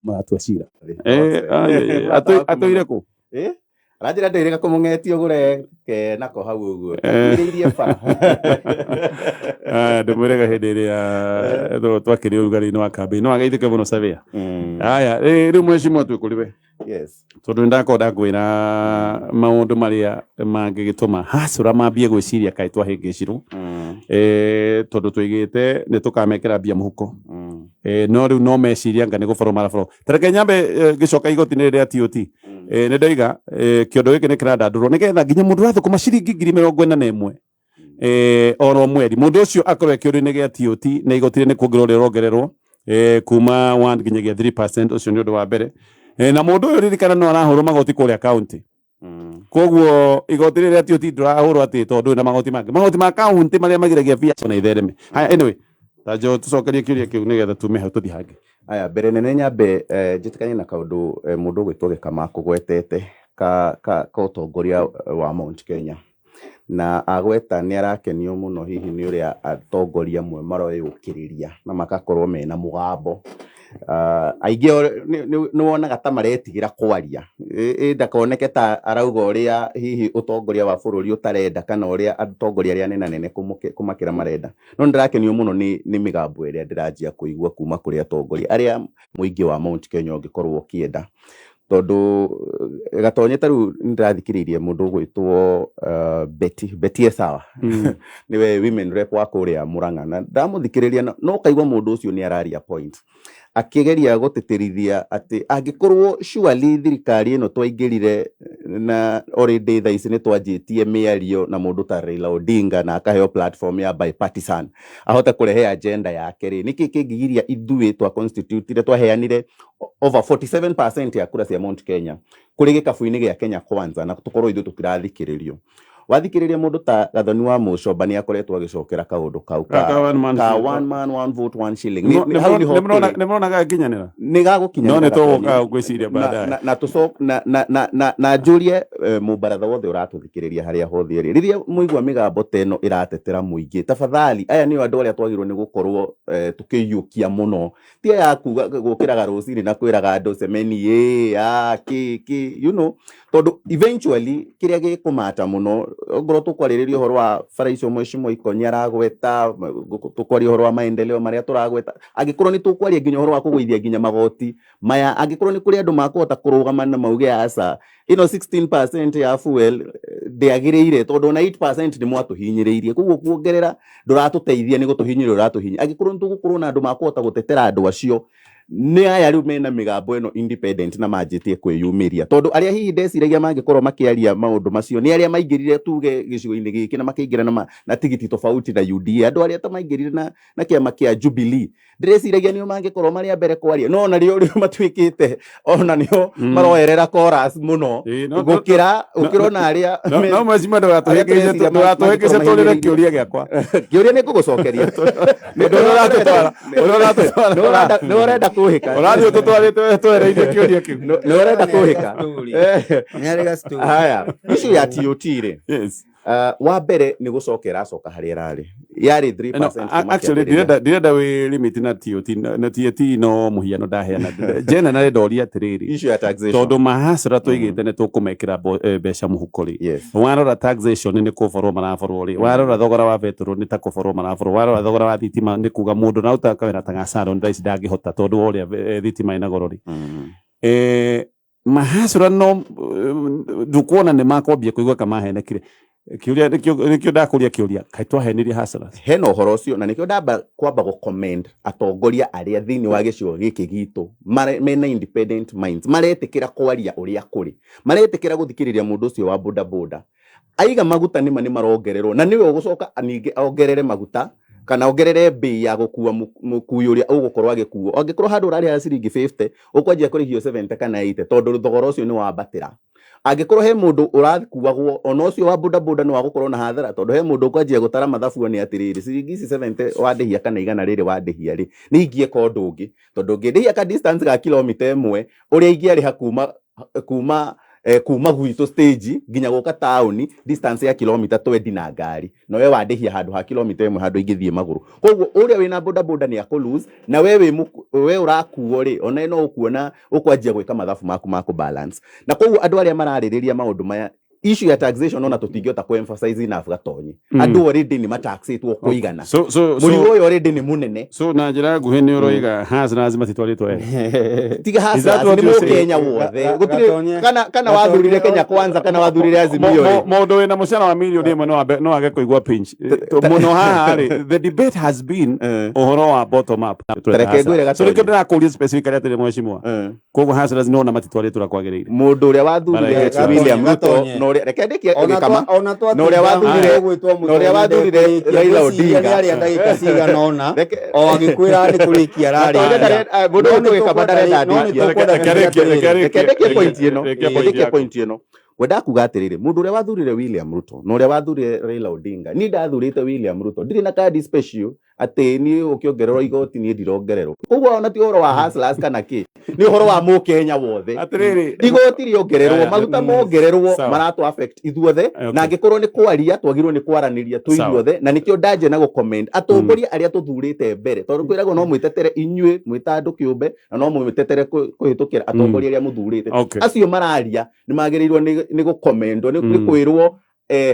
Mũratua cira. Eh, ai, ai, ai, atũire kũ? Eh? Aranjĩra ndĩrĩga kũmũng'etia ũgũre ke nako hau ũguo. Eh. Kuhĩrĩirie bara. Ah, ndĩmwĩraga hĩndĩ ĩrĩa twakĩrĩ ũrugarĩ-inĩ wa kambĩ no ageithĩke mũno Savia. Aya, rĩu mheshimiwa twĩ kũrĩ we. Tondũ nĩndakorwo ndakwĩra maũndũ marĩa mangĩgĩtũma hacũra mambie gwĩciria kaĩ twahĩngĩcirwo. Eh, tondũ tũigĩte nĩ tũkamekĩra mbia mũhuko. Eh, no rĩu no meciria anga nĩ gũborwo maraborwo. Ta reke nyambe ngĩcoka igoti-inĩ rĩrĩa TOT. Eh, nĩ ndoiga kĩondo gĩkĩ nĩ kĩrandandũrwo nĩgetha nginya mũndũ ũrathũkũma ciringi 41,000 oro mweri mũndũ ũcio akorwo e kĩũndũ-inĩ gĩa TOT na igoti rĩ nĩ kuongererwo rĩrongererwo kuma 1 nginyagia 3%. Ũcio nĩ ũndũ wa mbere. Na mũndũ ũyũ ririkana no arahũrwo magoti kũrĩa county. Koguo igoti rĩrĩa TOT ndũrahũrwo atĩ tondũ wĩna magoti mangĩ, magoti ma county marĩa magiragia biacara na ithereme. Haya, anyway, ta njo tũcokerie kĩũria kĩu nĩgetha tume hau tũthiĩ hangĩ. Aya, mbere nene nyambe njĩtĩkanie na kaũndũ mũndũ ũgwĩtwo Gĩkama akũgwetete ka ũtongoria wa Mount Kenya. Na agweta nĩ arakenio mũno hihi nĩ ũrĩa atongoria amwe mareyũkĩrĩria na magakorwo mena mũgambo. Aingĩ ao nĩ wonaga ta maretigĩra kwaria. Ĩ ndakoneke ta arauga ũrĩa hihi ũtongoria wa bũrũri ũtarenda kana ũrĩa atongoria arĩa anene kũmakĩra marenda. No nĩ ndĩrakenio mũno nĩ mĩgambo ĩrĩa ndĩranjia kũigua kuma kũrĩ atongoria arĩa mũingĩ wa Mount Kenya ũngĩkorwo ũkĩenda. Tondũ Gatonye ta rĩu nĩ ndĩrathikĩrĩirie mũndũ ũgwĩtwo Betty Esawa. Nĩwe women rep wa kũrĩa Murang'a. Na ndamũthikĩrĩria no ũkaigua mũndũ ũcio nĩ araria point. Akĩgeria gũtĩtĩrithia atĩ angĩkorwo surely thirikari ĩno twaingĩrire na already thaa ici nĩ twanjĩtie mĩario na mũndũ ta Raila Odinga na akaheo platform ya bipartisan ahote kũrehe agenda yake rĩ, nĩkĩ kĩngĩgiria ithuĩ twa constitute twaheanire over 47% ya kura cia Mount Kenya kũrĩ gĩkabu-inĩ gĩa Kenya Kwanza na tũkorwo ithuĩ tũtirathikĩrĩrio. Wathikĩrĩria mũndũ ta Gathoni wa Mũcomba nĩ akoretwo agĩcokera kaũndũ kau Ka one man ka shilling. one man one vote one shilling. Hau nĩho tũrĩ. Nĩ mũrona gakinyanĩra? Nĩ gagũkinyanĩra. No nĩ Gatonye. tũgũka gwĩciria baadaye. Na njũrie mũbaratha wothe ũratũthikĩrĩria harĩa hothe ĩrĩ, rĩrĩa mũigua mĩgambo ta ĩno ĩratetera mũingĩ, tafadhali aya nĩo andũ arĩa twagĩrĩirwo nĩ gũkorwo tũkĩiyũkia mũno. Ti aya kuga gũkĩraga rũcinĩ na kwĩraga andũ cemeni ĩ a kĩ kĩ you know, tondũ eventually kĩrĩa gĩkũmata mũno ongorwo tũkwarĩrĩria ũhoro wa bara icio mheshimiwa Ikonyi aragweta, tũkwaria ũhoro wa maendeleo marĩa tũragweta, angĩkorwo nĩ tũkwaria nginya ũhoro wa kũgũithia nginya magoti maya, angĩkorwo nĩ kũrĩ andũ makũhota kũrũgama na mauge aca ĩno 16% ya fuel ndĩagĩrĩire tondũ ona 8% nĩ mwatũhinyĩrĩirie, koguo kuongerera ndũratũteithia nĩ gũtũhinyĩrĩria ũratũhinyĩrĩria. Angĩkorwo nĩ tũgũkorwo na andũ makũhota gũtetera andũ acio, nĩ aya rĩu mena mĩgambo ĩno independent na manjĩtie kwĩyumĩria, tondũ arĩa hihi ndeciragia mangĩkorwo makĩaria maũndũ macio nĩ arĩa maingĩrire tuge gĩcigo-inĩ gĩkĩ na makĩingĩra na tigiti tofauti na UDA, andũ arĩa ta maingĩrire na kĩama kĩa Jubilee ndĩreciragia nĩo mangĩkorwo marĩ a mbere kwaria, no ona rĩo rĩo matuĩkĩte ona nĩo maroerera chorus mũno Ĩĩ, no- gũkĩra ona arĩa No no mheshimiwa arĩa tũreciria ndũgatũhĩngĩce mangĩkorwo tũrĩre mahinyĩrĩirie. kĩũria gĩakwa. Kĩũria nĩ ngũgũcokeria. Ũndũ ũrĩa ũratũtwara, ũrĩa ũratũtwara. Nĩ ũrenda kũhĩka. Ũrathiĩ ũtũtwarĩte twereire kĩũria kĩu. Nĩ ũrenda kũhĩka. Nĩ arĩ ga story. Haya, issue ya TOT rĩ. Yes. Wa mbere nĩ gũcoka ĩracoka harĩa ĩrarĩ. Yarĩ 3% No, kuma actually kĩambĩrĩria. Ndirenda wĩ limit na TOT na TAT no mũhiano ndaheana. Jena na ndoria atĩrĩrĩ. Issue ya taxation. Tondũ mahacra tũigĩte nĩ tũkũmekĩra mbeca mũhuko rĩ. Warora taxation nĩ kũborwo maraborwo rĩ. Warora thogora wa betũrũ nĩ ta kũborwo maraborwo. Warora thogora wa thitima nĩ kuga mũndũ na ũrutaga kawĩra ta ga salon thaa ici ndangĩhota tondũ wa ũrĩa thitima ĩna goro rĩ. Mahacũra no ndukuona nĩ makwambia kũigua kama mahenekire. Kĩũria nĩkĩo ndakũria kĩũria, kaĩ twahenirie hustlers? Hena ũhoro ũcio na nĩkĩo ndamba kwamba gũ commend atongoria arĩa thĩinĩ wa gĩcigo gĩkĩ gitũ mena independent minds, maretĩkĩra kwaria ũrĩa kũrĩ, maretĩkĩra gũthikĩrĩria mũndũ ũcio wa boda boda. Aiga maguta nĩma nĩ marongererwo na nĩwe ũgũcoka ningĩ ongerere maguta kana ongerere bei ya gũkua mũkui ũrĩa ũgũkorwo agĩkuo. Angĩkorwo handũ ũrarĩha ciringi 50, ũkwanjia kũrĩhio 70 kana 80 tondũ thogora ũcio nĩ wambatĩra. Angĩkorwo he mũndũ ũrakuagwo, ona ũcio wa boda boda no agũkorwo na hathara tondũ he mũndũ ũkwanjia gũtara mathabu one atĩrĩrĩ, ciringi ici 70 wandĩhia kana igana rĩrĩ wandĩhia rĩ, nĩ ingĩeka ũndũ ũngĩ. Tondũ ũngĩndĩhia ka distance ga kilomita ĩmwe, ũrĩa ingĩarĩha kuma Kuma gwitũ stage nginya gũka taũni, distance ya kilomita 20 na ngari, na we wandĩhia handũ ha kilomita 1 handũ ingĩthiĩ magũrũ. Koguo ũrĩa wĩna boda boda nĩ akũ lose, na we wĩ we ũrakuo rĩ, ona no ũkuona ũkwanjia gwĩka mathabu maku ma kũ balance. Na koguo andũ arĩa mararĩrĩria maũndũ maya, issue ya taxation, ona tũtingĩhota kũ emphasize enough, Gatonyi. Andũ already nĩ mataxĩtwo kũigana. So Mũrigo ũyũ already nĩ mũnene. So na njĩra nguhĩ nĩ ũroiga hustlers matitwarĩtwo wega? Tiga Is that what nĩ you're saying? Mũkenya wothe. Gũtirĩ kana wathurire Kenya Kwanza kana wathurire Azimio rĩ. Mũndũ wĩna mũcara wa mirioni 1 no age kũigua pinch mũno haha rĩ. The debate has been ũhoro wa bottom up. Tareke ngwĩre, So Gatonye. nĩkĩo ndĩrakũria specifically atĩrĩ, mheshimiwa, koguo hustlers nona matitwarĩtwo ũrĩa kwagĩrĩire? Mũndũ ũrĩa wathurire Bareke. William Ruto Gatonye. na ũrĩa, reke ndĩkie Ona gĩkama, ona na ũrĩa wathurire twatinda na ũrĩa wathurire Raila Odinga. Nĩ arĩa ndagĩka cigana ũna Reke o agĩkwĩra nĩ kũrĩkia Gatonye ararĩkia. mũndũ No ũyũ nĩ gĩkama tũkwenda ndarenda no nĩ ndĩkie. tũkwenda Reke kuuga reke atĩrĩrĩ. Reke ndĩkie point ĩno. Reke point Ndĩkie yaku. point ĩno. Ngwendaga kuga atĩrĩrĩ, mũndũ ũrĩa wathurire William Ruto na ũrĩa wathurire Raila Odinga, niĩ ndathurĩte William Ruto, ndirĩ na kandi special atĩ niĩ ũkĩongererwo igoti niĩ ndirongererwo. Koguo ona ti ũhoro wa hustlers kana kĩ, nĩ ũhoro wa mũkenya wothe. Atĩrĩrĩ, Igoti rĩongererwo, Aya, maguta mongererwo, Sawa. maratũ affect ithuothe. Na angĩkorwo nĩ kwaria, twagĩrĩirwo nĩ kwaranĩria twĩ ithuothe. Na nĩkĩo ndanjia na gũ-comment atongoria arĩa tũthurĩte mbere, tondũ kwĩragwo no mwĩtetere inyuĩ mwĩ ta andũ kĩũmbe, na no mwĩtetere kũhĩtũkĩra atongoria arĩa mũthurĩte. Acio mararia nĩ magĩrĩirwo nĩ gũkomendwo, nĩ kwĩrwo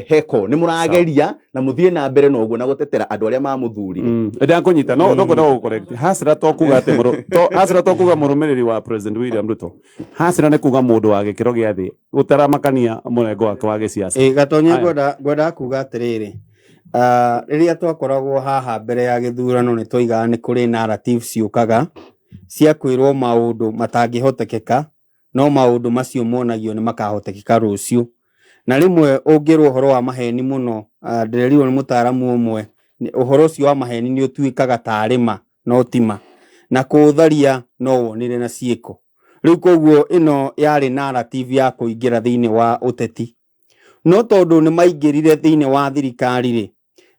heko nĩ mũrageria na mũthiĩ na mbere na ũguo na gũtetera andũ arĩa mamũthurire. Ndakũnyita, no no kwenda gũcorrect. Hustler to kuga atĩ to hustler to kuga mũrũmĩrĩri wa President William Ruto. Hustler nĩ kuga mũndũ wa gĩkĩro gĩa thĩ gũtaramakania mũrengo wake wa gĩciaca. Ĩ Gatonye, Aya. ngwenda kuga atĩrĩrĩ, rĩrĩa twakoragwo haha mbere ya gĩthurano, nĩ twaigaga nĩ kũrĩ narrative ciũkaga cia kwĩrwo maũndũ matangĩhotekeka, no maũndũ macio monagio nĩ makahotekeka rũciũ. Na rĩmwe ũngĩrwo ũhoro wa maheni mũno, ndĩrerirwo nĩ mũtaaramu ũmwe, ũhoro ũcio wa maheni nĩ ũtuĩkaga tarĩ ma no ti ma, na kũũtharia no wonire na ciĩko. Rĩu koguo ĩno yarĩ narrative ya kũingĩra thĩinĩ wa ũteti, no tondũ nĩ maingĩrire thĩinĩ wa thirikari rĩ,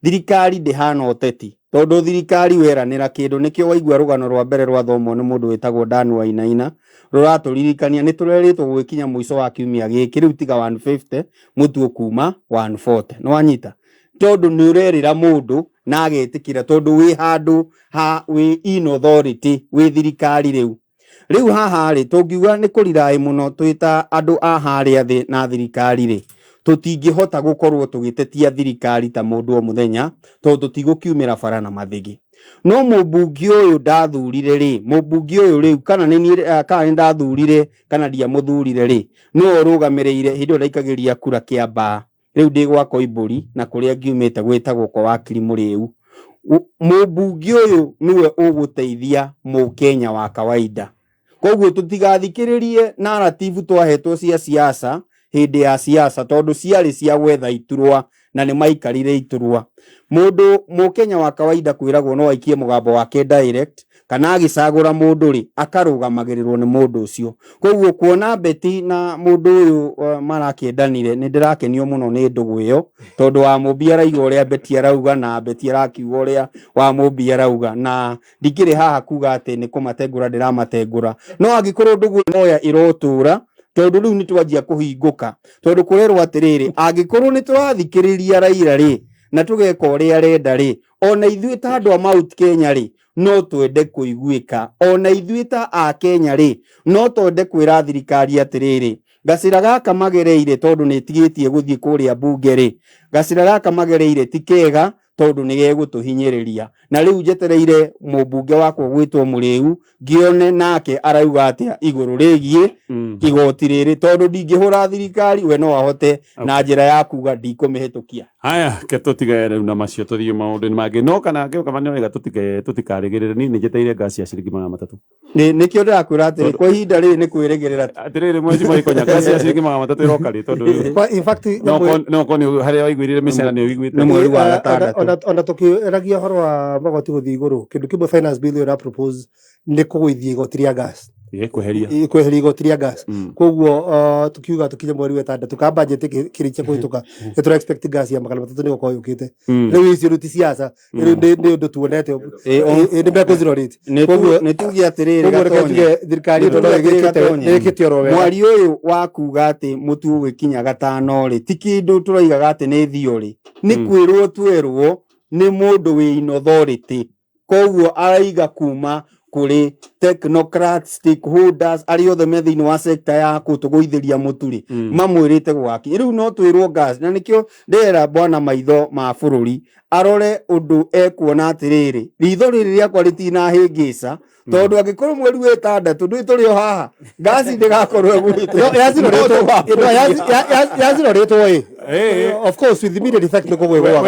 thirikari ndĩhana ũteti, tondũ thirikari weranĩra kĩndũ. Nĩkĩo waigua rũgano rwa mbere rwathomwo nĩ mũndũ wĩtagwo Dan Wainaina, rũratũririkania nĩ tũrerĩtwo gũgĩkinya mũico wa kiumia gĩkĩ rĩu tiga 150 mũtu ũkuma 140. Nĩ wanyita? Tondũ nĩ ũrerĩra mũndũ na agetĩkĩra, tondũ wĩ handũ ha wĩ in authority, wĩ thirikari. Rĩu haha rĩ, tũngiuga nĩ kũriraĩ mũno twĩ ta andũ a harĩa thĩ na thirikari rĩ, tũtingĩhota gũkorwo tũgĩtetia thirikari ta mũndũ o mũthenya, tondũ tũtigũkiumĩra bara na mathĩgĩ. No mũmbunge ũyũ ndathurire rĩ, mũmbunge ũyũ rĩu, kana nĩ niĩ kana nĩ ndathurire kana ndiamũthurire rĩ, nĩwe ũrũgamĩrĩire hĩndĩ ĩyo ndaikagĩria kura Kĩambaa. Rĩu ndĩ gwa Koimbũri na kũrĩa ngiumĩte gwĩtagwo kwa Wakiri Mũrĩu. Mũmbunge ũyũ nĩwe ũgũteithia mũkenya wa kawaida. Koguo tũtigathikĩrĩrie narrative twahetwo cia siasa hĩndĩ ya siasa, tondũ ciarĩ cia gwetha iturwa na nĩ maikarire iturwa. Mũndũ mũkenya wa kawaida kwĩragwo no aikie mũgambo wake direct, kana agĩcagũra mũndũ rĩ, akarũgamagĩrĩrwo nĩ mũndũ ũcio. Koguo kuona Beti na mũndũ ũyũ marakĩendanire, nĩ ndĩrakenio mũno nĩ ndũgũ ĩyo, tondũ wa Mũmbi arauga ũrĩa Beti arauga, na Beti arakiuga ũrĩa wa Mũmbi arauga. Na ndikĩrĩ haha kuga atĩ nĩ kũmatengũra ndĩramatengũra, no angĩkorwo ndũgũ noya ĩrotũra, tondũ rĩu nĩ twanjia kũhingũka, tondũ kũrerwo atĩrĩrĩ, angĩkorwo nĩ tũrathikĩrĩria Raila rĩ, na tũgeka ũrĩa arenda rĩ, ona ithuĩ ta andũ a Mount Kenya rĩ, no twende kũiguĩka. Ona ithuĩ ta a Kenya rĩ, no twende kwĩra thirikari atĩrĩrĩ, gacĩra gaka magereire, tondũ nĩ ĩtigĩtie gũthiĩ kũrĩa mbunge rĩ, gacĩra gaka magereire ti kega, tondũ nĩ gegũtũhinyĩrĩria. Na rĩu njetereire mũmbunge wakwa gwĩtwo Mũrĩu, ngĩone nake arauga atĩa igũrũ rĩgiĩ igoti rĩrĩ, tondũ ndingĩhũra thirikari, we no ahote na njĩra ya kuga ndikũmĩhĩtũkia. Haya, ke tũtige rĩu na macio, tũthiĩ maũndũ-inĩ mangĩ. No kana kĩo nĩ wega tũtige tũtikarĩgĩrĩre. Niĩ nĩ njeteire ngasi ya ciringi 300. Nĩkĩo ndĩrakwĩra atĩrĩ, kwa ihinda rĩrĩ nĩ kwĩrĩgĩrĩra. Atĩrĩrĩ, mwezi Marikonya, ngasi ya ciringi 300 ĩroka rĩ? Tondũ In fact, no korwo nĩ harĩa waiguĩrire mĩcara nĩ ũiguĩte. Nĩ mweri wa gatandatũ. Ona tũkĩragia ũhoro wa magoti gũthiĩ igũrũ, kĩndũ kĩmwe finance bill ĩyo ĩra propose nĩ kũgũithia igoti rĩa gas. Ĩ, kweheria. Kweheria igoti rĩa gas. Koguo tukiuga tukinye mweri wa ĩtandatũ ka budget ĩkĩrĩkia kũhĩtũka, nĩ tũra expect gas ya 300 nĩ gũkorwo yũkĩte. Rĩu icio rĩu ti siasa, rĩu nĩ ũndũ tuonete. Ĩ, nĩ mekũ zero rate. Nĩ tuge atĩrĩrĩ, Koguo reke Gatonye. njuge thirikari ĩno no Nĩ tuge atĩrĩrĩ, ĩgĩkĩte Gatonye. nĩ ĩkĩte oro wega. Mwari ũyũ wa kuga atĩ mũtu ũgĩkinya gatano rĩ, ti kĩndũ tũroigaga atĩ nĩ theory, nĩ kwĩrwo twerwo nĩ mũndũ wĩ in authority, koguo araiga kuma kũrĩ technocrats, stakeholders arĩa othe me thĩinĩ wa sector ya kũtũgũithĩria mũtu rĩ, mamwĩrĩte gũgakinya. Rĩu no twĩrwo gas, na nĩkĩo ndĩrera bwana maitho ma bũrũri arore ũndũ ekuona atĩrĩrĩ, ritho rĩrĩ rĩakwa rĩtinahĩngĩca, tondũ angĩkorwo mweri wa ĩtandatũ ndũĩ tũrĩ o haha, ngasi ndĩgakorwo ĩgũrĩtwo. No, ya zero rate, no, ya zero rate ĩ. Of course, with immediate effect nĩ kũgwĩgwaga.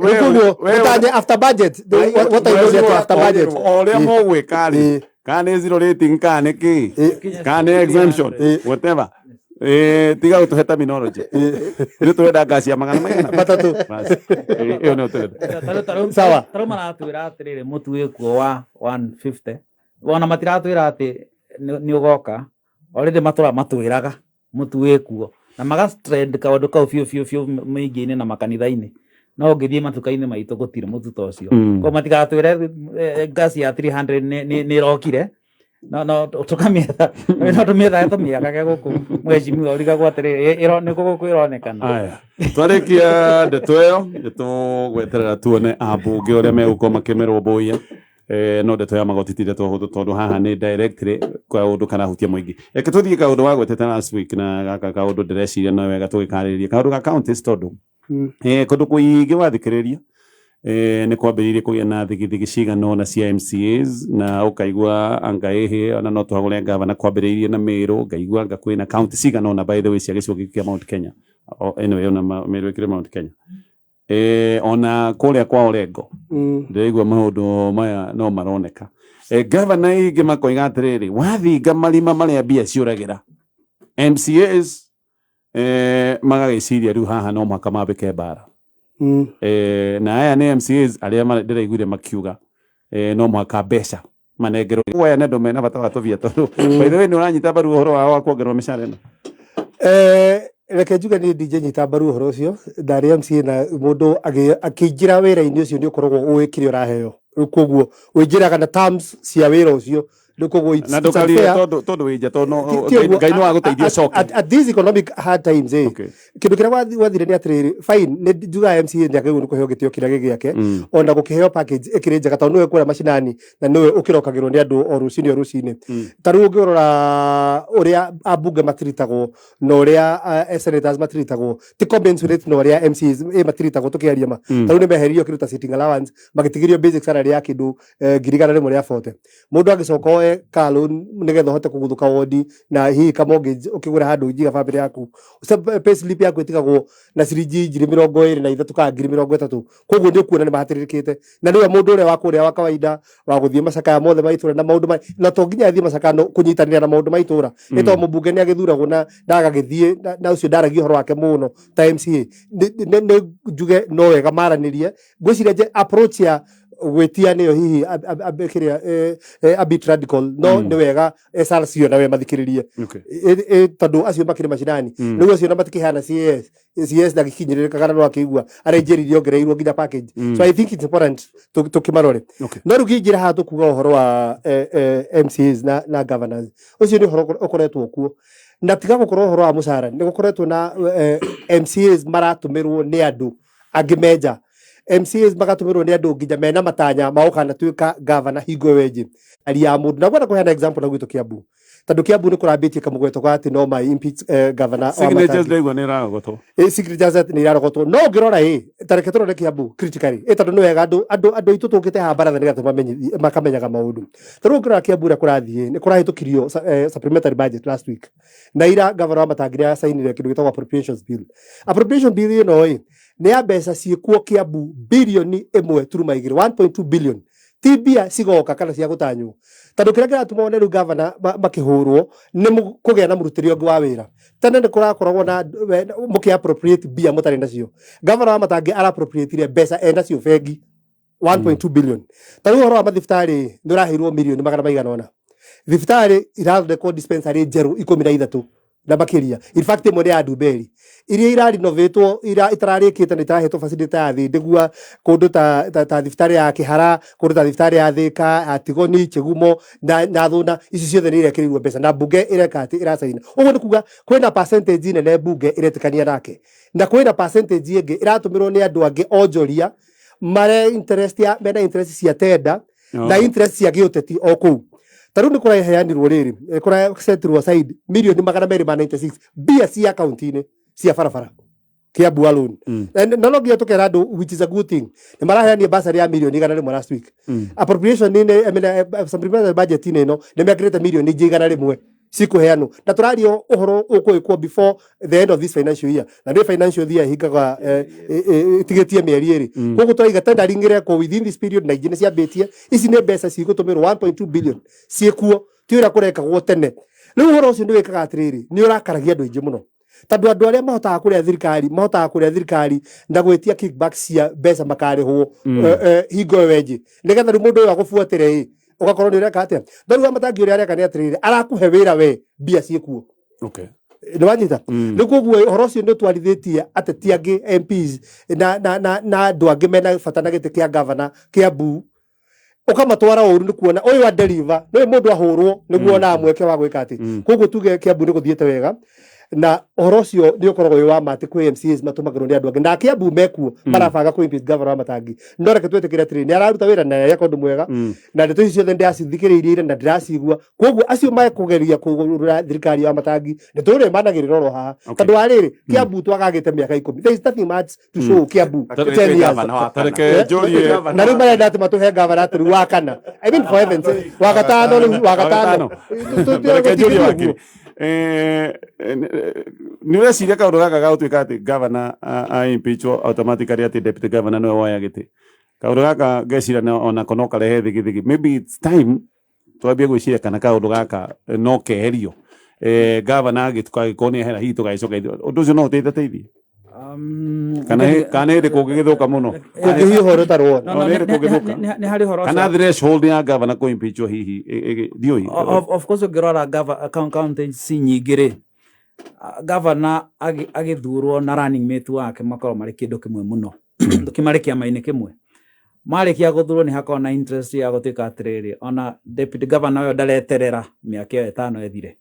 We Koguo ũtanye after budget, what I know is after budget. O ũrĩa mũgwĩka rĩ, kana nĩ zero rating, kana nĩ kĩ, kana nĩ exemption, whatever. Tiga gũtũhe terminology. Ithuĩ tũrenda ngasi ya magana maigana? 300. Bas. Ĩyo nĩyo tũrenda. Sawa. Tarĩu maratwĩra atĩrĩrĩ, mũtu wĩkuo wa 150, ona matiratwĩra atĩ nĩ ũgoka. Already matũra matwĩraga mũtu wĩkuo na maga trend kaũndũ kau biũ biũ biũ mĩingĩ-inĩ na makanitha-inĩ, no ũngĩthiĩ matuka-inĩ maitũ gũtirĩ mũtu ta ũcio. Koguo matigatwĩre ngasi ya 300 nĩ ĩrokire, no tũkamĩetha, no tũmĩethae tũmĩagage gũkũ. Mheshimiwa, ũrigagwo atĩrĩrĩ, nĩ kũ gũkũ ĩronekana? Aya, twarĩkia ndeto ĩyo, nĩ tũgweterera tuone ambunge ũrĩa megũkorwo makĩmĩrũmbũiya. No ndeto ya magoti ti ndeto hũthũ, tondũ haha nĩ directly kaũndũ karahutia mũingĩ. Reke tũthiĩ kaũndũ wagwetete last week, na gaka kaũndũ ndĩreciria no wega tũgĩkarĩrĩria, kaũndũ ga counties, tondũ kũndũ kũingĩ wathikĩrĩria nĩ kwambĩrĩirie kũgĩa na thigithigi cigana ũna cia MCAs, na ũkaigua anga ĩhĩ ona no tũhagũre ngavana. Kwambĩrĩirie na Meru, ngaigua anga kwĩna county cigana ũna, by the way, cia gĩcigo gĩkĩ kĩa Mount Kenya. Anyway, ona Meru ĩkĩrĩ Mount Kenya, ona kũrĩa kwa Orengo ndĩraigua maũndũ maya no maroneka. Gavana ingĩ makoiga atĩrĩrĩ, wathinga marima marĩa mbia ciũragĩra MCAs, magagĩciria rĩu haha no mũhaka mambĩke mbara. Na aya nĩ MCAs arĩa ndĩraiguire makiuga no mũhaka mbeca manengerwo. Aya nĩ andũ mena bata wa tũbia, tondũ by the way nĩ ũranyita mbaru ũhoro wao wa kuongererwo mĩcara ĩno? Reke njuge niĩ ndingĩnyita mbaru ũhoro ũcio. Ndarĩ MCA, na mũndũ akĩingĩra wĩra-inĩ ũcio nĩ ũkoragwo ũĩ kĩrĩa ũraheo. Rĩu koguo ũingĩraga na terms cia wĩra ũcio. Rĩu koguo na it's ndũkarire unfair. Tondũ wĩ nja, tondũ Ti ũguo. Ngai no agũteithie ũcoke. At these economic hard times, kĩndũ kĩrĩa wathire nĩ atĩrĩrĩ, fine, nĩ njugaga MCA nĩ agĩrĩirwo nĩ kũheo gĩtĩo kĩrĩa gĩ gĩake, ona gũkĩheo package ĩkĩrĩ njega, tondũ nĩwe kũrĩa macinani na nĩwe ũkĩrokagĩrwo nĩ andũ o rũcinĩ o rũcinĩ. Ta rĩu ũngĩrora ũrĩa ambunge matiritagwo na ũrĩa senators matiritagwo, ti commensurate na ũrĩa MCAs matiritagwo, tũkĩaria ma. Ta rĩu nĩ meheririo kĩndũ ta sitting allowance, magĩtigĩrio basic salary ya kĩndũ 140,000. Mũndũ agĩcoka oe car loan nĩgetha ũhote kũguthũka wondi na hihi ka mortgage ũkĩgũra handũ ũngiga bamĩrĩ yaku. Pay slip yaku ĩtigagwo na ciringi 23,000 kana 30,000. Koguo nĩ ũkuona nĩ mahatĩrĩrĩkĩte, na nĩwe mũndũ ũrĩa wa kũrĩa wa kawaida wa gũthiĩ macakaya mothe ma itũra na maũndũ na to nginya athiĩ macakaya, no kũnyitanĩra na maũndũ ma itũra, nĩ tondũ mũmbunge nĩ agĩthuragwo na ndagagĩthiĩ na ũcio ndaragia ũhoro wake mũno ta MCA. Nĩ njuge no wega maranĩrie. Ngwĩciria nje approach ya gwĩtia nĩyo hihi kĩrĩa a bit radical, no nĩ wega SRC ona we mathikĩrĩrie. Tondũ acio makĩrĩ macinani. Rĩu acio na matikĩhana CS CS ndagĩkinyĩrĩrĩka kana no akĩigua arenjĩrire ongereirwo nginya package. So I think it's important tũkĩmarore. No rĩu kĩingĩra haha tũkuga ũhoro wa MCAs na governors, ũcio nĩ ũhoro ũkoretwo kuo, na tiga gũkorwo ũhoro wa mũcara, nĩ gũkoretwo na MCAs maratũmĩrwo nĩ andũ angĩ menja, MCAs magatũmĩrwo nĩ andũ nginya mena matanya ma gũkanatuĩka governor hingo ĩyo ĩngĩ ari ya mũndũ. Na ngwenda kũheana example na gwitũ Kiambu, tondũ Kiambu nĩ kũrambĩtie kamũgweto ga atĩ no ma impeach governor wa Signatures Matangi. ndaigua nĩ irarogotwo. Signatures nĩ irarogotwo, no ũngĩrora ta reke tũrore Kiambu critically, tondũ nĩ wega andũ aitũ tũkĩte haha baratha nĩgetha tũmamenyithie makamenyaga maũndũ. Ta rĩu ũngĩrora Kiambu ũrĩa kũrathiĩ, nĩ kũrahĩtũkirio supplementary budget last week, na ira governor wa Matangi nĩ acainire kĩndũ gĩtagwo appropriations bill. Appropriation bill ĩno nĩ ya mbeca ciĩkuo Kiambu 1.2 bilioni, 1.2 billion, ti mbia cigoka kana cia gũtanywo, tondũ kĩrĩa kĩratũma one rĩu gavana makĩhũrwo nĩ kũgĩa na mũrutĩre ũngĩ wa wĩra. Tene nĩ kũrakoragwo na mũkĩ appropriate mbia mũtarĩ nacio. Gavana wa Matangi ara appropriate mbeca enacio bengi, 1.2 billion. Ta rĩu ũhoro wa mathibitarĩ nĩ ũraheirwo mirioni magana maigana ũna. Thibitarĩ irathondekwo dispensary njerũ 13 na makĩria. In fact ĩmwe nĩ ya Ndumberi. Iria irarinovatwo itararĩkĩte na itarahetwo facility ya thĩ ndĩgua kũndũ ta thibitarĩ ya Kĩhara, kũndũ ta thibitarĩ ya Thĩka, ya Tigoni, Kĩgumo na Thũna, ici ciothe nĩ irekĩrĩirwo mbeca na mbunge ĩreka atĩ ĩracaina. Ũguo nĩ kuga kwĩna percentage nene mbunge ĩretĩkania nake na kwĩna percentage ĩngĩ ĩratũmĩrwo nĩ andũ angĩ onjoria mare interest ya mena interest cia tenda na interest cia gĩũteti o kũu. Ta rĩu nĩ kũraheanirwo rĩrĩ, kũrasetirwo aside mirioni 296 mbia cia kaunti-inĩ cia barabara Kiambu alone. Na no nginya tũkera andũ, which is a good thing, nĩ maraheanire bursary ya mirioni 100 last week. Appropriation inĩ, I mean, supplementary budget inĩ ĩno nĩ mekĩrĩte mirioni ingĩ 100 cikũheanwo, na tũraria ũhoro ũkwĩkwo before the end of this financial year, na nĩ financial year ĩhingaga ĩtigĩtie mĩeri 2. Koguo tũraiga tendering ĩrekwo within this period na ingĩ nĩ ciambĩtie. Ici nĩ mbeca cigũtũmĩrwo 1.2 billion ciĩkuo, ti ũrĩa kũrekagwo tene. Rĩu ũhoro ũcio nĩ wĩkaga atĩrĩrĩ, nĩ ũrakaragia andũ aingĩ mũno, tondũ andũ arĩa mahotaga kũrĩa thirikari mahotaga kũrĩa thirikari na gwĩtia kickback cia mbeca makarĩhwo hingo ĩyo ĩngĩ, nĩgetha rĩu mũndũ ũyũ agũbuatĩre ĩ ũgakorwo nĩ ũreka atĩa. No rĩu Wamatangi ũrĩa areka nĩ atĩrĩrĩ, arakũhe wĩra we mbia ciĩkuo. Nĩ wanyita? Rĩu koguo ũhoro ũcio nĩ ũtwarithĩtie ateti angĩ, MPs na andũ angĩ mena bata na gĩtĩ kĩa gavana Kiambu, ũkamatwara ũru nĩ kuona ũyũ wa deliver nĩ mũndũ ahũrwo nĩguo onaga mweke wa gwĩka atĩ. Koguo tuge Kiambu nĩ gũthiĩte wega, na ũhoro ũcio nĩ ũkoragwo wĩ wa ma atĩ kwĩ MCAs matũmagĩrwo nĩ andũ angĩ na Kiambu mekuo marabanga kũ impeach governor wa Matangi. No reke twĩtĩkĩre atĩrĩrĩ, nĩ araruta wĩra na areka ũndũ mwega, na ndeto ici ciothe ndĩracithikĩrĩirie ira na ndĩracigua. Koguo acio mekũgeria kũgũrũra thirikari ya Matangi nĩ tũrĩ managĩrĩra oro haha, tondũ wa rĩrĩ, Kiambu twagagĩte mĩaka 10. There is nothing much to show Kiambu 10 years. Tareke njũrie. Na rĩu marenda atĩ matũhe gavana atĩ rĩu wa kana, I mean, for heaven's sake, wa gatano, rĩu wa gatano. Reke njũrie wakiri, nĩ ũreciria kaũndũ gaka ga gũtuĩka atĩ gavana a impeachwo automatically atĩ deputy governor nĩwe woya gĩtĩ, kaũndũ gaka ngeciria onako no karehe thigithigi. Maybe it's time twambie gwĩciria kana kaũndũ gaka no keherio, gavana agĩkorwo nĩ ehera, hihi tũgagĩcoka ũndũ ũcio no ũteithie kana hĩndĩ kũngĩgĩthũka mũno. Kũngĩhiũha rũtarwo. No, nĩ hĩndĩ kũngĩthũka. Nĩ harĩ ũhoro kana threshold ya gavana kũ impeachwo hihi ndiũĩ. Of course, ũngĩrora county nyingĩ rĩ, gavana agĩthurwo na running mate wake makorwo marĩ kĩndũ kĩmwe mũno, marĩ kĩama-inĩ kĩmwe. Marĩkia gũthurwo nĩ hakoragwo na interest ya gũtuĩka atĩrĩrĩ, ona deputy governor ũyũ ndareterera mĩaka ĩyo 5 ĩthire,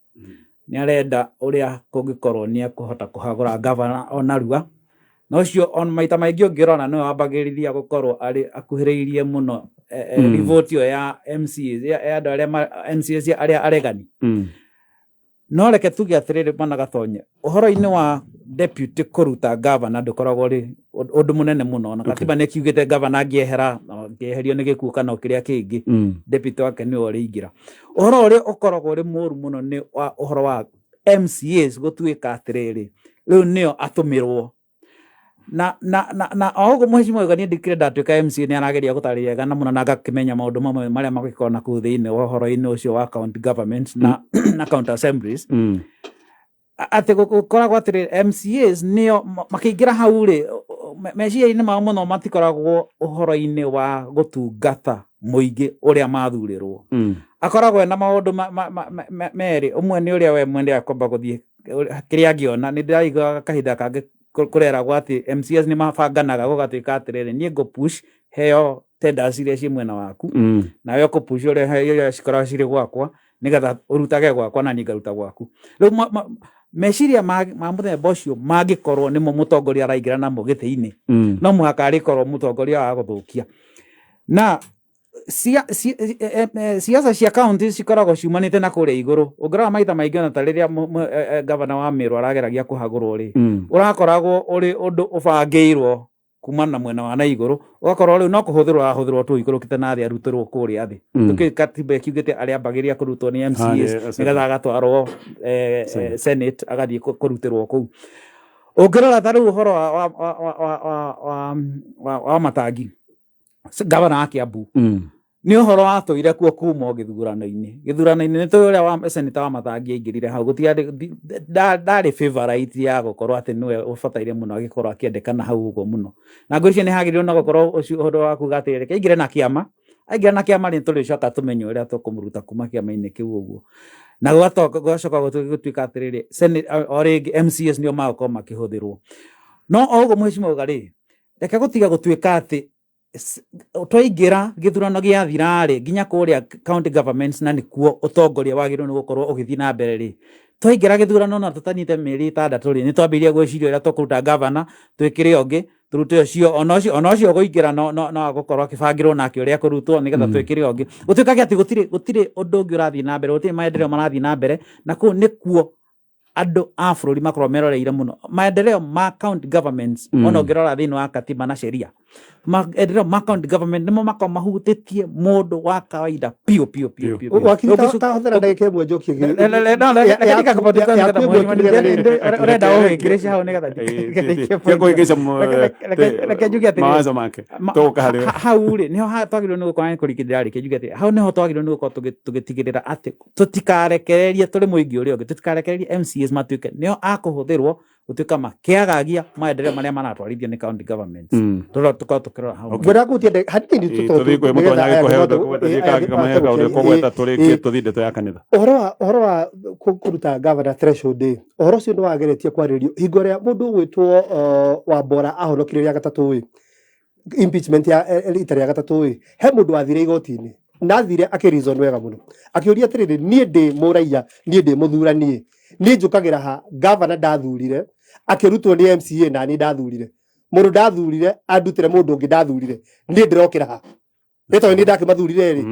nĩ arenda ũrĩa kũngĩkorwo nĩ ekũhota kũhagũra gavana ona rua, na ũcio on maita maingĩ ũngĩrora nĩwe wambagĩrĩria gũkorwo arĩ akuhĩrĩirie mũno revolt ĩyo ya MCAs, ya andũ arĩa MCAs arĩa aregani. No reke tuge atĩrĩrĩ, bwana Gatonye, ũhoro-inĩ wa deputy kũruta gavana ndũkoragwo ũrĩ ũndũ mũnene mũno, na katiba nĩ kiugĩte gavana angĩehera, angĩeherio nĩ gĩkuũ kana o kĩrĩa kĩngĩ, deputy wake nĩwe ũrĩingĩra. Ũhoro ũrĩa ũkoragwo ũrĩ mũru mũno nĩ wa ũhoro wa MCAs gũtuĩka atĩrĩrĩ, rĩu nĩo atũmĩrwo na o ũguo mheshimiwa niĩ ndikĩrĩ ndatuĩka MCA, nĩ arageria gũtarĩria wega na mũno na ngakĩmenya maũndũ mamwe marĩa mangĩkorwo na kũu thĩinĩ wa ũhoro-inĩ ũcio wa county government na county assemblies, atĩ gũkoragwo atĩrĩ, MCAs nĩo makĩingĩra hau rĩ, meciria-inĩ mao mũno matikoragwo ũhoro-inĩ wa gũtungata mũingĩ ũrĩa mathurĩrwo. Akoragwo ena maũndũ merĩ. Ũmwe nĩ ũrĩa we mwene akwamba gũthiĩ kĩrĩa angĩona. Nĩ ndĩraiguaga kahinda kangĩ kũreragwo atĩ MCAs nĩ mabanganaga gũgatuĩka atĩrĩrĩ, niĩ ngũ push heo tenders iria ciĩ mwena waku, nawe ũkũ push ũrĩa iria cikoragwo cirĩ gwakwa, nĩgetha ũrutage gwakwa na niĩ ngaruta gwaku. Rĩu meciria ma mũthemba ũcio mangĩkorwo nĩmo mũtongoria araingĩra namo gĩtĩ-inĩ, no mũhaka arĩkorwo mũtongoria wa gũthũkia. Na siasa cia county cikoragwo ciumanĩte na kũrĩa igũrũ. Ũngĩrora maita maingĩ, ona ta rĩrĩa gavana wa Meru arageragia kũhagũrwo rĩ, ũrakoragwo ũrĩ ũndũ ũbangĩirwo kuma na mwena wa na igũrũ, ũgakorwo rĩu no kũhũthĩrwo arahũthĩrwo tu ikũrũkĩte na thĩ arutĩrwo kũrĩa thĩ. Tũkĩũĩ katiba ĩkiugĩte arĩambagĩria kũrutwo nĩ MCAs nĩgetha agatwarwo Senate, agathiĩ kũrutĩrwo kũu. Ũngĩrora ta rĩu ũhoro wa Matangi, gavana wa Kiambu, nĩ ũhoro watũire kuo kuma o gĩthurano-inĩ. Gĩthurano-inĩ nĩ tũĩ ũrĩa wa senator wa Matangi aingĩrire hau, gũtiarĩ ndarĩ favorite ya gũkorwo atĩ nĩwe ũbataire mũno agĩkorwo akĩendekana hau ũguo mũno, na ngwĩciria nĩ hagĩrĩirwo na gũkorwo ũcio ũhoro wa kuga atĩ reke aingĩre na kĩama. Aingĩra na kĩama rĩ, tũrĩcoka tũmenye ũrĩa tũkũmũruta kuma kĩama-inĩ kĩu ũguo. Na gũgacoka gũtuĩka atĩrĩrĩ, Senate, o rĩngĩ MCAs nĩo magũkorwo makĩhũthĩrwo. No o ũguo mheshimiwa auga rĩ, reke gũtiga gũtuĩka atĩ twaingĩra gĩthurano gĩathira rĩ, nginya kũrĩa county governments na nĩkuo ũtongoria wagĩrĩirwo nĩ gũkorwo ũgĩthiĩ na mbere rĩ, twaingĩra gĩthurano na tũtanyite mĩeri 6 rĩ, nĩ twambĩrĩria gwĩciria ũrĩa tũkũruta governor, twĩkĩre ũngĩ, tũrute ũcio, ona ũcio, ona ũcio ũkũingĩra no agũkorwo akĩbangĩrwo nake ũrĩa ekũrutwo nĩgetha twĩkĩre ũngĩ. Gũtuĩkage atĩ gũtirĩ ũndũ ũngĩ ũrathiĩ na mbere, gũtirĩ maendeleo marathiĩ na mbere, na kũu nĩkuo andũ a bũrũri makorwo meroreire mũno maendeleo ma county governments. Ona ũngĩrora thĩinĩ wa katiba na sheria, maendeleo ma county government nĩmo makorwo mahutĩtie mũndũ wa kawaida piũ piũ piũ piũ piũ. Wakiri, Ũngĩcu- tahũthĩra ndagĩka ĩmwe njokie No, reke ndikakupa tu nĩgetha yaku ĩmwe tu nĩgetha rĩrĩ. Ũrenda ũhĩngĩrĩce hau nĩgetha ndikĩrĩkie point. Kũhĩngĩca Reke njuge atĩrĩrĩ. Mawazo make tũgũka harĩ we. Hau rĩ nĩho twagĩrĩirwo nĩ gũkorwo nĩ kũrĩkĩrĩria njuge atĩrĩ, hau nĩho twagĩrĩirwo nĩ gũkorwo tũgĩtigĩrĩra atĩ tũtikarekererie tũrĩ mũingĩ ũrĩa ũngĩ, tũtikarekererie MCAs matuĩke nĩo akũhũthĩrwo gũtuĩka makĩagagia maendeleo marĩa maratwarithio nĩ county governments. Tũrora tũkorwo tũkĩrora hau. Ngwenda kũhutia hanini tu tondũ Tũthiĩ kwĩ nĩgetha mũtonya aya gĩkũhe mahote- ũndũ kũgweta, aya gĩka kamahe mahote kaũndũ gũkĩaria. kũgweta tũrĩkie Ĩ. tũthiĩ ndeto ya kanitha. Ũhoro wa kũruta governor threshold ĩ, ũhoro ũcio nĩ wageretie kwarĩrio hingo ĩrĩa mũndũ ũgwĩtwo Wambora ahonokire rĩa gatatũ ĩ, impeachment ya rita rĩa gatatũ ĩ, he mũndũ wathire igoti-inĩ na athire akĩ reason wega mũno, akĩũria atĩrĩrĩ, niĩ ndĩ mũraiya, niĩ ndĩ mũthuranie, niĩ njũkagĩra ha governor ndathurire akĩrutwo nĩ MCA, na niĩ ndathurire mũndũ ndathurire andutĩre mũndũ ũngĩ ndathurire, niĩ ndĩrokĩra ha nĩ tondũ niĩ ndakĩmathurire rĩ?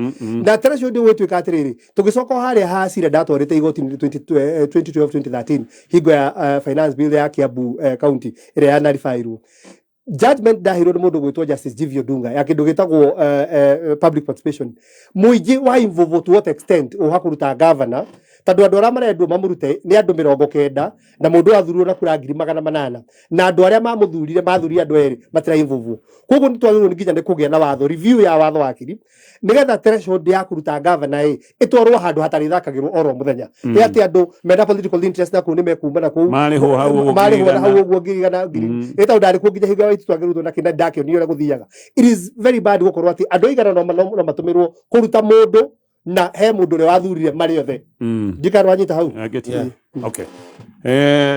Na threshold gwĩtuĩka atĩrĩrĩ, tũgĩcoka o harĩa ha cira ndatwarĩte igoti-inĩ 2012 2013 hingo ya finance bill ya Kiambu county ĩrĩa ya naribairwo, judgment ndaheirwo nĩ mũndũ gwĩtwo Justice Jivio Dunga ya kĩndũ gĩtagwo public participation, mũingĩ wa involve to what extent ũha kũruta governor, tondũ andũ arĩa marendwo mamũrute nĩ andũ 90 na mũndũ athurirwo na kura 800,000, na andũ arĩa mamũthurire mathurire andũ erĩ matira involve. Koguo nĩ twagĩrĩirwo nĩ nginya nĩ kũgĩa na watho, review ya watho wakiri, nĩgetha threshold ya kũruta governor ĩ ĩtwarwo handũ hatarĩthakagĩrwo oro mũthenya, nĩ atĩ andũ mena political interest na kũu nĩ mekuma na kũu. Marĩhwo hau ũguo marĩhwo na hau 100,000. Ũguo 100,000 ngiri ĩ tondũ ndarĩ kuo nginya hingo ya Waititu akĩrutwo na kĩna, ndakĩonio ũrĩa gũthiaga. It is very bad gũkorwo atĩ andũ aigana no matũmĩrwo kũruta mũndũ na he mũndũ ũrĩa wathurire marĩ othe. Ndikana wanyita hau. I get you. Yeah. Okay.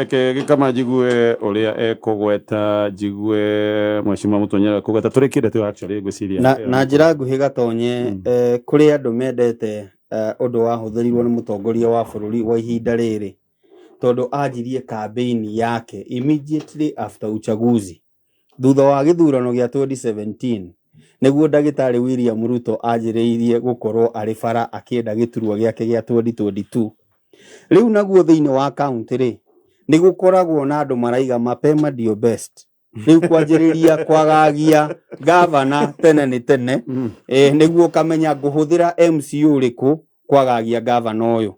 Ke gĩkama njigue ũrĩa ekũgweta, njigue mheshimiwa Mũtonyera ekũgweta, tũrĩkie ndeto actually ngwĩciria. Na njĩra nguhĩ gatonye, kũrĩ andũ mendete ũndũ wahũthĩrirwo nĩ mũtongoria wa bũrũri wa ihinda rĩrĩ, tondũ anjirie campaign yake immediately after uchaguzi, thutha wa gĩthurano gĩa 2017, nĩguo ndagĩtarĩ William Ruto anjĩrĩirie gũkorwo arĩ bara akĩenda gĩturwa gĩake gĩa 2022. Rĩu naguo thĩinĩ wa county rĩ, nĩ gũkoragwo na andũ maraiga mapema ndio best, rĩu kwanjĩrĩria kwagagia gavana tene nĩ tene, nĩguo ũkamenya ngũhũthĩra MCA ũrĩkũ kwagagia gavana ũyũ.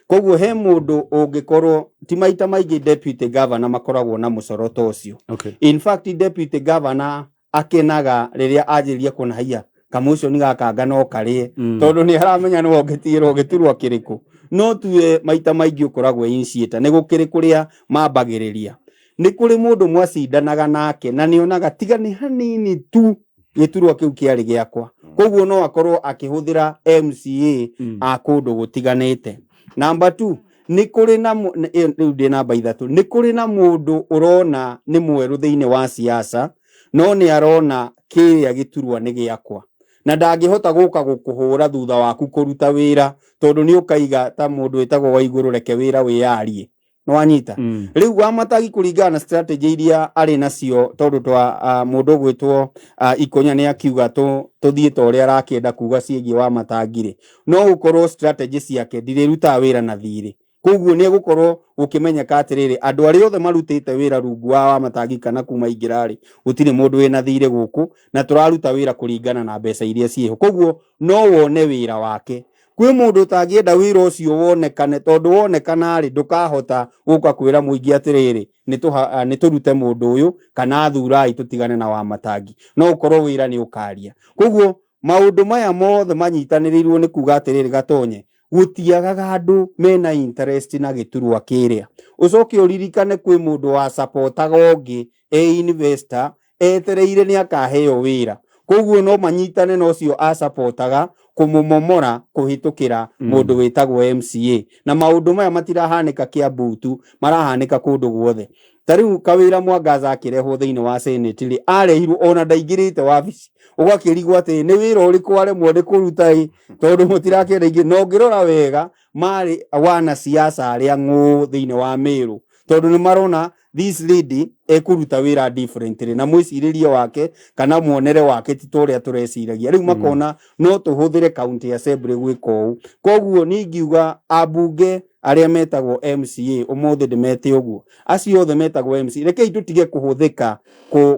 Koguo he mũndũ ũngĩkorwo ti maita maingĩ deputy governor makoragwo na mũcoro ta ũcio. In fact, deputy governor akenaga rĩrĩa anjĩrĩria kuona haiya kamũconi gaka no karĩe, tondũ nĩ aramenya nĩwe ũngĩtigĩrwo gĩturwa kĩrĩkũ. No tuwe maita maingĩ ũkoragwo initiator, nĩ gũkĩrĩ kũrĩa mambagĩrĩria, nĩ kũrĩ mũndũ mwacindanaga nake na nĩonaga tiga nĩ hanini tu gĩturwa kĩu kĩarĩ gĩakwa, koguo no akorwo akĩhũthĩra MCA a kũndũ gũtiganĩte. Number 2, nĩ kũrĩ na rĩu ndĩ namba 3, nĩ kũrĩ na mũndũ ũrona nĩ mwerũ thĩinĩ wa siasa, no nĩ arona kĩrĩa gĩturwa nĩ gĩakwa na ndangĩhota gũka gũkũhũra thutha waku kũruta wĩra, tondũ nĩ ũkaiga ta mũndũ wĩtagwo Waigũrũ, reke wĩra wĩyarie, nĩwanyita? Rĩu Wamatagi kũringana na strategy iria arĩ nacio, tondũ twa mũndũ ũgwĩtwo Ikonya nĩ akiuga tũthiĩ ta ũrĩa arakĩenda kuga ciĩgiĩ Wamatangi rĩ, no gũkorwo strategy ciake ndirĩrutaga wĩra na thirĩ, koguo nĩ egũkorwo gũkĩmenyeka atĩrĩrĩ, andũ arĩa othe marutĩte wĩra rungu wa Wamatangi kana kuma ingĩra rĩ, gũtirĩ mũndũ wĩna thirĩ gũkũ, na tũraruta wĩra kũringana na mbeca iria ciĩho. Koguo no wone wĩra wake kwĩ mũndũ ũtangĩenda wĩra ũcio wonekane, tondũ wonekana rĩ, ndũkahota gũka kwĩra mũingĩ atĩrĩrĩ, nĩ tũrute mũndũ ũyũ kana thurai tũtigane na Wamatangi, no ũkorwo wĩra nĩ ũkaria. Koguo maũndũ maya mothe manyitanĩrĩirwo nĩ kuga atĩrĩrĩ, gatonye, gũtiagaga andũ mena interest na gĩturwa kĩrĩa. Ũcoke ũririkane kwĩ mũndũ wa supportaga ũngĩ e investor etereire nĩ akaheo wĩra. Koguo no manyitane na ũcio acapotaga kũmũmomora kũhĩtũkĩra mũndũ wĩtagwo MCA. Na maũndũ maya matirahanĩka Kiambu tu, marahanĩka kũndũ guothe. Ta rĩu Kawĩra Mwangaza akĩrehwo thĩinĩ wa Senate rĩ, arehirwo ona ndaingĩrĩte wabici, ũgakĩrigwo atĩ nĩ wĩra ũrĩkũ aremwo nĩ kũruta ĩ, tondũ mũtirakĩenda ingĩ. Na ũngĩrora wega marĩ wanasiasa arĩa ng'ũ thĩinĩ wa Meru, tondũ nĩ marona this lady ekũruta wĩra differently na mwĩcirĩrie wake kana muonere wake ti ta ũrĩa tũreciragia. Rĩu makona no tũhũthĩre county assembly gwĩka ũũ. Koguo niĩ ingiuga ambunge arĩa metagwo MCA ũmũthĩ ndĩmete ũguo, acio othe metagwo MCA, rekei tũtige kũhũthĩka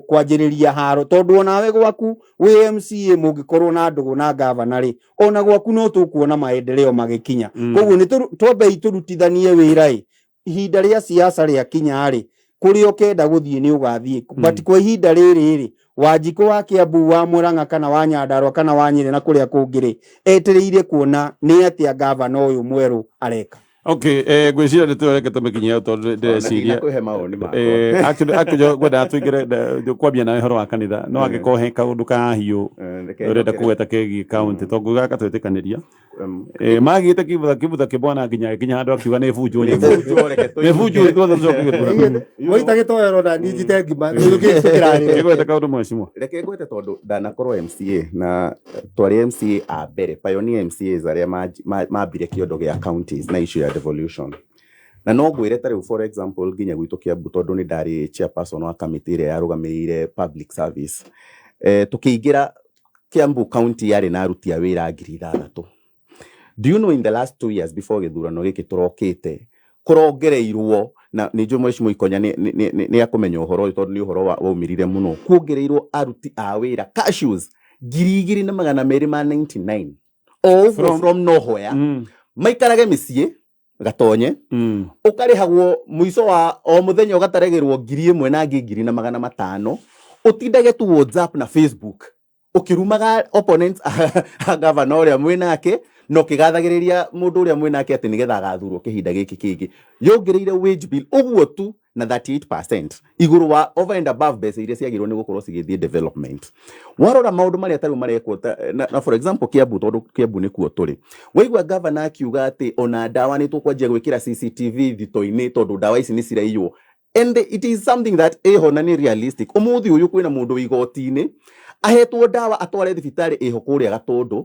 kwanjĩrĩria haro, tondũ onawe gwaku wĩ MCA mũngĩkorwo na ndũgũ na gavana rĩ, ona gwaku no tũkuona maendeleo magĩkinya. Koguo nĩ twambei tũrutithanie wĩra ĩ, ihinda rĩa siasa rĩakinya rĩ, kũrĩa ũkenda gũthiĩ nĩ ũgathiĩ. But kwa ihinda rĩrĩ rĩ, Wanjikũ wa Kiambu, wa Murang'a kana wa Nyandarua kana wa Nyĩrĩ na kũrĩa kũngĩ rĩ, etereire kuona nĩ atĩa gavana ũyũ mwerũ areka. Okay, ngwĩciria nĩ tũreke tũmĩkinyie hau tondũ ndĩreciria Ndinakwĩhe mawoni makwa. Actually ngwendaga tũingĩre kwambia nawe ũhoro wa kanitha, no angĩkorwo he kaũndũ kahiũ Reke ũrenda njokere. kũgweta kegiĩ kaunti, tondũ gaka twĩtĩkanĩria. Magĩte kibutha kibutha kĩbwana nginya handũ akiuga nĩ bunjwo Nĩ nyamũ. bunjwo, reke Nĩ bunjwo ithuothe tũcoke gĩthurano. Waita gĩtoero na niĩ njite ngima, tũkĩrarĩra. Ngwete kaũndũ mheshimiwa. Reke ngwete tondũ ndanakorwo MCA na twarĩ MCA a mbere, pioneer MCAs arĩa mambire kĩondo gĩa counties na issue ya devolution. Na no ngwĩre ta rĩu for example nginya gwitũ Kiambu tondũ nĩ ndarĩ chairperson wa committee ĩrĩa yarũgamĩrĩire public service. Tũkĩingĩra Kiambu county yarĩ na aruti a wĩra 6,000. Do you know in the last 2 years before gĩthurano gĩkĩ tũrokĩte kũrongereirwo na nĩ njũĩ Mheshimiwa Ikonya nĩ akũmenya ũhoro ũyũ tondũ nĩ ũhoro waumĩrire mũno, kuongereirwo aruti a wĩra cashews 2,299 o ũguo from nowhere, maikarage mĩciĩ gatonye, ũkarĩhagwo mũico wa o mũthenya ũgataregĩrwo 1,000 na ngĩ 1,500, ũtindage tu WhatsApp na Facebook ũkĩrumaga opponents a gavana ũrĩa mwĩnake na ũkĩgathagĩrĩria mũndũ ũrĩa mwĩnake atĩ nĩgetha agathurwo kĩhinda gĩkĩ kĩngĩ. Yongereire wage bill ũguo tu na 38% igũrũ wa over and above mbeca iria ciagĩrĩirwo nĩ gũkorwo cigĩthiĩ development. Warora maũndũ marĩa tarĩu marekwo na for example Kiambu, tondũ Kiambu nĩkuo tũrĩ, waigua gavana akiuga atĩ ona ndawa nĩ tũkwanjia gwĩkĩra CCTV thito-inĩ tondũ ndawa ici nĩ ciraiywo. And it is something that ĩho na nĩ realistic. Ũmũthĩ ũyũ kwĩna mũndũ wĩ igoti-inĩ ahetwo ndawa atware thibitarĩ ĩho kũrĩa Gatũndũ,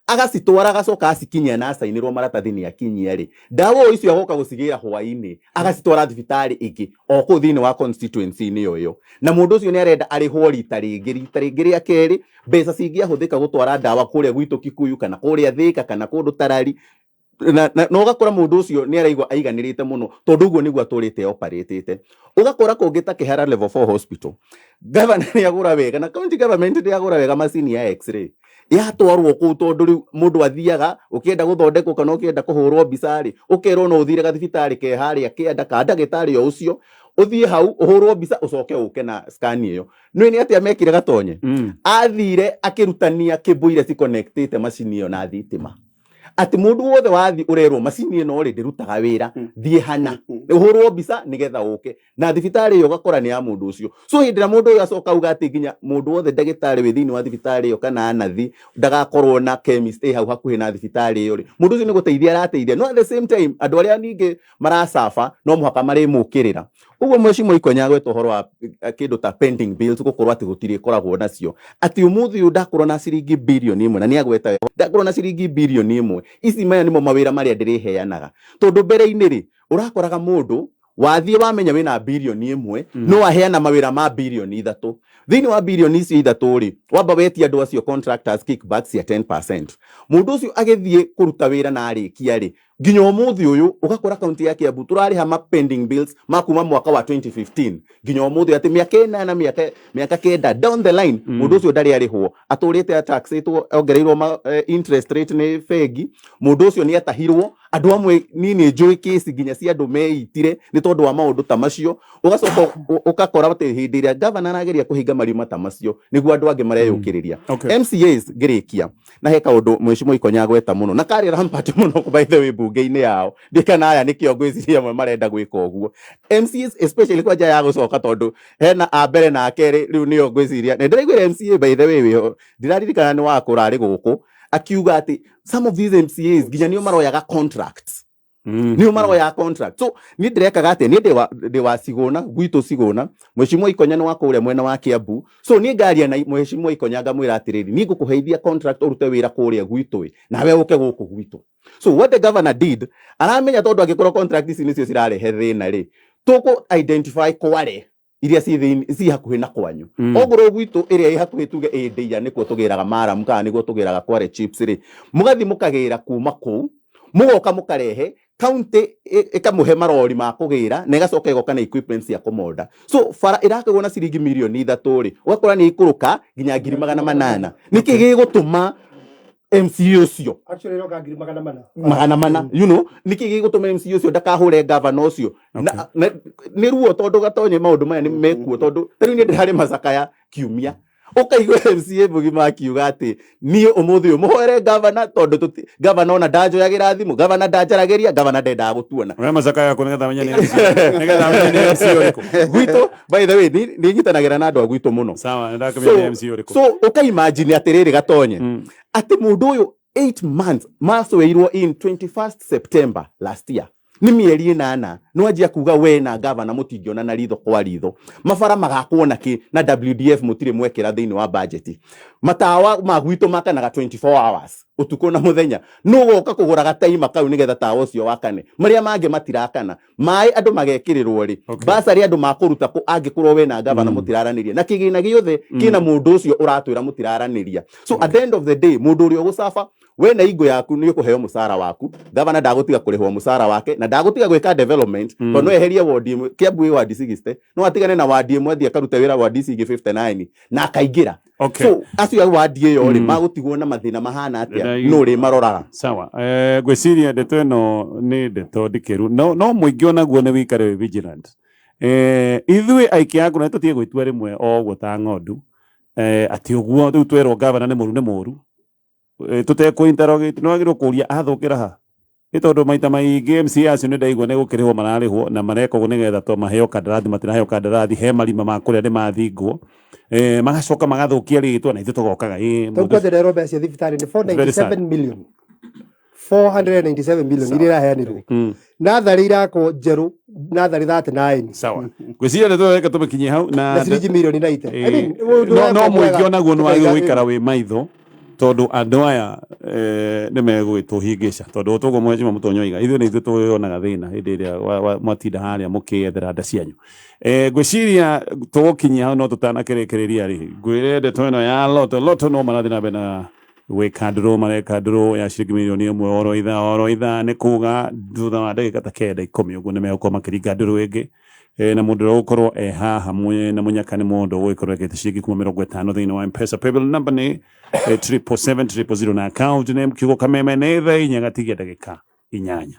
agacitwara agacoka acikinyia na acainĩrwo maratathi nĩ akinyia rĩ, ndawa o icio agoka gũcigĩra hwaĩ-inĩ agacitwara thibitarĩ ĩngĩ o kũu thĩinĩ wa constituency-inĩ ĩyo ĩyo, na mũndũ ũcio nĩ arenda arĩhwo rita rĩngĩ, rita rĩngĩ rĩa kerĩ, mbeca cingĩahũthĩka gũtwara ndawa kũrĩa gwitũ Kikuyu kana kũrĩa Thĩka kana kũndũ Tarari, na ũgakora mũndũ ũcio nĩ araigua aiganĩrĩte mũno tondũ ũguo nĩguo atũrĩte operĩtĩte. Ũgakora kũngĩ ta Kĩhara level 4 hospital, governor nĩ agũra wega na county government nĩ agũra wega macini ya x-ray yatwarwo kũu, tondũ rĩu mũndũ athiaga ũkĩenda gũthondekwo kana ũkĩenda kũhũrwo mbica rĩ, ũkerwo no ũthire gathibitarĩ ke harĩa kĩanda ka ndagĩtarĩ o ũcio, ũthiĩ hau ũhũrwo mbica ũcoke ũke na scan ĩyo. Nĩ nĩ atĩa mekire Gatonye? Athire akĩrutania kĩmbu iria ciconnectĩte macini ĩyo na thitima, atĩ mũndũ wothe wathi ũrerwo macini ĩno rĩ ndĩrutaga wĩra, thiĩ hana ũhũrwo mbica nĩgetha ũke na thibitarĩ ĩyo, ũgakora nĩ ya mũndũ ũcio. So hĩndĩ ĩrĩa mũndũ ũyũ acoka auga atĩ nginya mũndũ wothe ndagĩtarĩ wĩ thĩinĩ wa thibitarĩ ĩyo kana nathi ndagakorwo na chemist ĩ hau hakuhĩ na thibitarĩ ĩyo rĩ, mũndũ ũcio nĩ gũteithia arateithia, no at the same time andũ arĩa ningĩ maracaba no mũhaka marĩmũkĩrĩra. Ũguo Mheshimiwa Ikonya agweta ũhoro wa kĩndũ ta pending bills gũkorwo atĩ gũtirĩ ĩkoragwo nacio, atĩ ũmũthĩ ũyũ ndakorwo na ciringi 1 birioni na nĩ agweta ndakorwo na ciringi 1 birioni, ici maya nĩmo mawĩra marĩa ndĩrĩheanaga, tondũ mbere-inĩ rĩ ũrakoraga mũndũ wathiĩ wamenya wĩna 1 birioni no aheana mawĩra ma 3 birioni. Thĩinĩ wa 3 birioni icio rĩ, wamba wetia andũ acio contractors kickbacks cia 10%, mũndũ ũcio agĩthiĩ kũruta wĩra na arĩkia rĩ, nginya ũmũthĩ ũyũ ũgakora kaunti ya Kiambu tũrarĩha ma pending bills ma kuma mwaka wa 2015 nginya ũmũthĩ, atĩ mĩaka 8 mĩaka 9 down the line mũndũ ũcio ndarĩ arĩhwo, atũrĩte ataxĩtwo, ongereirwo interest rate nĩ bengi, mũndũ ũcio nĩ atahirwo. Andũ amwe niĩ nĩ njũĩ kĩci nginya cia andũ meitire nĩ tondũ wa maũndũ ta macio. Ũgacoka ũgakora atĩ hĩndĩ ĩrĩa gavana arageria kũhinga marima ta macio nĩguo andũ angĩ mareyũkĩrĩria. MCAs ngĩrĩkia na he kaũndũ Mheshimiwa Ikonya agweta mũno na karĩ rampant mũno by the way mbunge-inĩ yao, ndikana aya nĩkĩo ngwĩciria amwe marenda gwĩka ũguo. MCAs especially kwanja ya gũcoka, tondũ hena a mbere na a kerĩ, rĩu nĩo ngwĩciria na ndĩraiguire MCA by the way wĩho, ndiraririkana nĩ wakũra arĩ gũkũ, akiuga atĩ some of these MCAs nginya nĩo maroyaga contracts, nĩo maroyaga contract. So niĩ ndĩrekaga atĩa? Niĩ ndĩ wa Cigũna, gwitũ Cigũna. Mheshimiwa Ikonya nĩ wa kũrĩa mwena wa Kiambu, so niĩ ngaria na Mheshimiwa Ikonya ngamwĩra atĩrĩrĩ, niĩ ngũkũheithia contract ũrute wĩra kũrĩa gwitũ ĩ, nawe ũke gũkũ gwitũ. So what the governor did, aramenya tondũ angĩkorwo contract ici nĩcio cirarehe thĩna rĩ, tũkũ identify kware iria ci thĩinĩ ci hakuhĩ na kwanyu. Ongorwo gwitũ ĩrĩa ĩ hakuhĩ tuge ĩ Ndeiya nĩkuo tũgĩraga maram kana nĩguo tũgĩraga kware chips rĩ, mũgathi mũkagĩra kuma kũu, mũgoka mũkarehe county ĩkamũhe marori ma kũgĩra na ĩgacoka ĩgoka na equipment cia kũmonda. So bara ĩrakĩgwo na ciringi mirioni 3 rĩ, ũgakora nĩ ikũrũka nginya 800,000. Nĩkĩ gĩgũtũma MCA ũcio Actually ĩroka 400,000. 400, nĩkĩ gĩgũtũma MCA ũcio ndakahũre gavana ũcio? Na nĩ ruo tondũ gatonye maũndũ maya nĩ mekuo, tondũ ta rĩu niĩ ndĩrarĩ macakaya kiumia, ũkaigua MCA mũgima akiuga atĩ niĩ ũmũthĩ ũyũ mũhoere gavana tondũ gavana ona ndanjoyagĩra thimũ, gavana ndanjaragĩria, gavana ndendaga gũtuona. We macakaya kũ nĩgetha menye nĩ MCA, nĩgetha menye nĩ MCA ũrĩkũ? Gwitũ, by the way, nĩ nyitanagĩra na andũ a gwitũ mũno. Sawa, nĩndakĩmenya nĩ MCA ũrĩkũ. So ũkaimagine atĩrĩrĩ gatonye, atĩ mũndũ ũyũ 8 months macoeirwo in 21st September last year, nĩ mĩeri 8, no anjia kuga we na gavana mũtingĩona na ritho kwa ritho. Mabara magakwo na kĩ na WDF mũtirĩ mwekĩra thĩinĩ wa budget? Matawa ma gwitũ makanaga 24 hours, ũtukũ na mũthenya. Nũ ũgoka kũgũra gataima kau nĩgetha tawa ũcio wakane? Marĩa mangĩ matirakana. Maĩ andũ magekĩrĩrwo rĩ? Basarĩ andũ makũruta kũ angĩkorwo we na gavana mũtiraranĩria? Na kĩgĩna gĩothe kĩna mũndũ ũcio ũratwĩra mũtiraranĩria. So at the end of the day, mũndũ ũrĩa ũgũcaba, we na ingo yaku nĩ ũkũheo mũcara waku. Gavana ndagũtiga kũrĩhwo mũcara wake na ndagũtiga gwĩka development, tondũ no eherie wodi ĩmwe. Kiambu ĩ wadi 60, no atigane na wadi ĩmwe athiĩ akarute wĩra wadi ici ingĩ 59 na akaingĩra. So acio a wadi ĩyo rĩ, magũtigwo na mathĩna mahana atĩa? No rĩ maroraga. Sawa, ngwĩciria ndeto ĩno nĩ ndeto ndikĩru, no mũingĩ onaguo nĩ wĩikare wĩ vigilant. Ithuĩ aikia a kura nĩ tũtige gwĩtua rĩmwe o ũguo ta ng'ondu, atĩ ũguo rĩu twerwo gavana nĩ mũru nĩ mũru, tũtekũ interrogate. Nĩ wagĩrĩirwo kũria athũkĩra ha, nĩ tondũ maita maingĩ MCA acio nĩ ndaigua nĩ gũkĩrĩhwo mararĩhwo na mareka ũguo nĩgetha to maheo kandarathi. Matiraheo kandarathi, he marima ma kũrĩa nĩ mathingwo, magacoka magathũkia rĩtwa na ithuĩ tũgokaga Tau mũndũ kwanja nderwo mbeca cia thibitarĩ nĩ Very sad. 497 million, 497 million iria iraheanirwo. Natharĩ irakwo njerũ, natharĩ 39. Sawa, ngwĩciria ndeto reke tũmĩkinyie hau na Na ciringi mirioni 90. I mean, ũndũ no ũrekwo mũingĩ mwega, onaguo nĩ wagĩrĩirwo tũkaiga gũikara wĩ maitho, tondũ andũ aya nĩ megũgĩtũhĩngĩca, tondũ toguo Mheshimiwa Mũtonyo oiga, ithuĩ nĩ ithuĩ twĩyonaga thĩna hĩndĩ ĩrĩa mwatinda harĩa mũkĩyethera nda cianyu. Ngwĩciria tũgũkinyia hau, no tũtanakĩrĩkĩrĩria rĩ, ngwĩre ndeto ĩno ya Lotto. Lotto no marathiĩ na mbere na gwĩka ndũrũ, mareka ndũrũ ya ciringi mirioni 1 oro ithaa oro ithaa, nĩ kuga thutha wa ndagĩka ta 9 10 ũguo nĩ megũkorwo makĩringa ndũrũ ĩngĩ. Na mũndũ ũrĩa ũgũkorwo e haha na mũnyaka nĩ mũndũ ũgũgĩkorwo ekĩte ciringi kuma 50 thĩinĩ wa Mpesa. Paybill number nĩ 777 000 na account name kiugo Kameme. Nĩ thaa 4 gatigia ndagĩka 8.